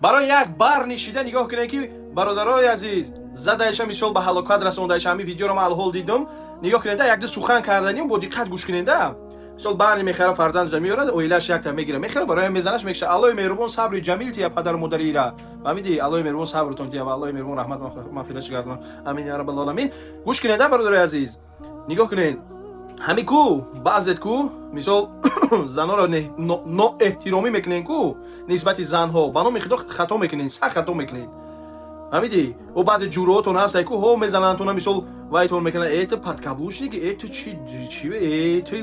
Барои як бар нишида нигоҳ кунед, ки, бародарои азиз, задаиша, мисол, ба ҳалокат расондаиша. Ҳамин видеоро ман алҳол дидум. Нигоҳ кунеда, якду сухан карданим, бо диққат гӯш кунеда. Мисол, барни мехара, фарзандша меорад, оилааш якта мегира, мехара, бароям мезанаш, мекша. Аллои меҳрубон сабри ҷамил тия падару модарира. Фаҳмидӣ? Аллои меҳрубон сабртон тия ва Аллои меҳрубон раҳмат мағфиратш гардона. Амин я раббал оламин. Гӯш кунеда, бародарои азиз, нигоҳ кунед. Ҳами ку баъзет ку, мисол, занҳоро ноэҳтиромӣ мекунен ку нисбати занҳо. Ба номи Худо, хато мекунен, сахт хато мекунен. Фаҳмидӣ? О, баъзе ҷуръотон ҳастай ку, ҳо, мезанандтона, мисол, вайтон мекунанд: «Э, ту подкаблучник, э, ту чи чи, э, ту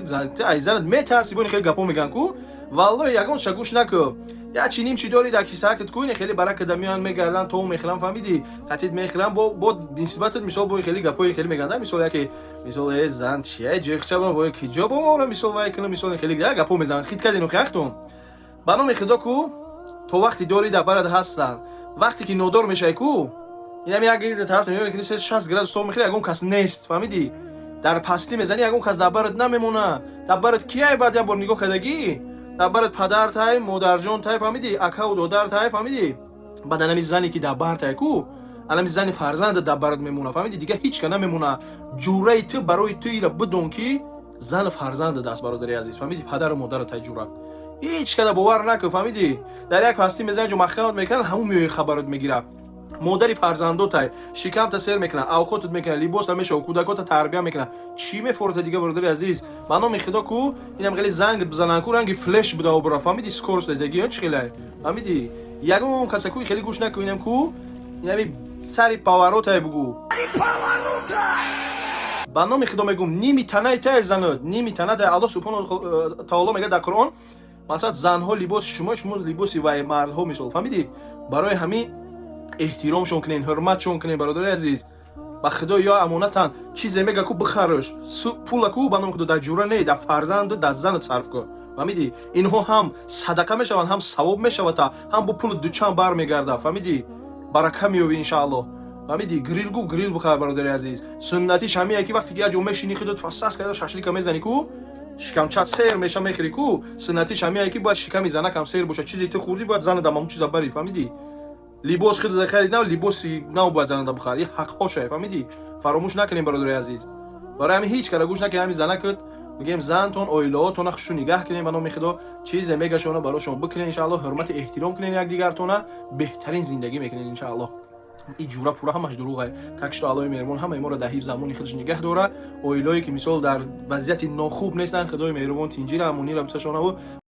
ай занат метарси». Бони хеле гапо меган ку. Валлоҳи, ягонша гӯш наку. Як чи ним чи дори дар кисаакат ку, ин хеле баракада меоянд, мегарданд, то мехӯранд, фаҳмидӣ, қатид мехӯранд, бо нисбатат, мисол, бо хеле гапои хеле меганда. Мисол, яке, мисол: «Э, зан чия, ҷойхча бо киҷо бо мора», мисол, вай кунам, мисол, хеле гапо мезананд. Хит кардину хиахтон. Ба номи Худо ку, то вақти дори дар барат ҳастанд. Вақте ки нодор мешавӣ ку, инам як тараф мекунӣ, 60 градус то мехӯри, ягон кас нест, фаҳмидӣ? Дар пастӣ мезанӣ, ягон кас дар барат намемона. Дар барат кияй? Баъд як бор нигоҳ кардагӣ, дар барат падар тай, модарҷон тай, фаҳмидӣ, акаву додар тай, фаҳмидӣ? Баъд анами зане ки дар бар тай ку, анами зани фарзанда дар барат мемона, фаҳмидӣ? Дигар ҳеч ка намемона. Ҷурраи ту барои ту ира бидон, ки зану фарзанда даст, бародари азиз, фаҳмидӣ, падару модарат тай ҷура. Ҳеч када бовар накун, фаҳмидӣ? Дар як пастӣ мезани, ҷо маҳкамат мекунанд, ҳамун меои, хабарат мегира. Модари фарзандотай, шикамта сер мекунад, авқотат мекунад, либоста мешава, кӯдакота тарбия мекунад. Чӣ мефората дига, бародари азиз? Ба номи Худо ку, инам хеле занг бизананд ку, ранги флеш буда обура, фаҳмидӣ, скорость даги чӣ хелай, фаҳмидӣ? Ягон каса ку хеле гӯш наку. Инам ку, инами сари поворотай бугу. Ба номи Худо мегӯм, ними танаи тай занад, ними танатай. Аллоҳ субҳонаҳу таоло мегӯяд дар Қуръон, масалан, занҳо либоси шумо, шумо либоси вай мардҳо, мисол, фаҳмидӣ? Барои ҳамин эҳтиромшон кунен, ҳурматшон кунен, бародари азиз. Ба Худо ё амонатан. Чизе мега ку, бихараш. Пула ку, ба номи Худо, дар ҷура не, дар фарзанду дар занат сарф кун, фаҳмидӣ? Инҳо ҳам садақа мешаванд, ҳам савоб мешавада, ҳам бо пули дучанд бармегарда, фаҳмидӣ, барака меёвӣ, иншааллоҳ, фаҳмидӣ? Грил гу, грил бихар, бародари азиз. Суннатиш ҳамие ки вақте ки як ҷо мешинӣ, худот фасас карда шашлика мезанӣ ку, шикамчат сер меша, мехӯрӣ ку, суннатиш ҳамие ки бояд шиками занакам сер бошад. Чизе ту хӯрдӣ, бояд занадам ҳамун чиза барӣ, фаҳмидӣ? Либос худата харид нав, либоси нав бояд занада бихарӣ. Ҳақҳошае, фаҳмидӣ? Фаромӯш накунем, бародари азиз. Барои ҳамин ҳеҷ кара гӯш накунем. Ҳамин занакат бигем, зантон, оилаотона хушу нигаҳ кунем. Ба номи Худо, чизе мегашона, барошон бикунем, иншааллоҳ. Ҳурмати эҳтиром кунем якдигартона, беҳтарин зиндагӣ мекунем, иншааллоҳ. И ҷура пура ҳамаш дурӯғе. Так что Аллоҳи меҳрубон ҳамаи моро дар ҳифз амони худаш нигаҳ дора. Оилое ки, мисол, дар вазъияти нохуб нестанд, Худои меҳрубон тинҷира амонира биташонаву.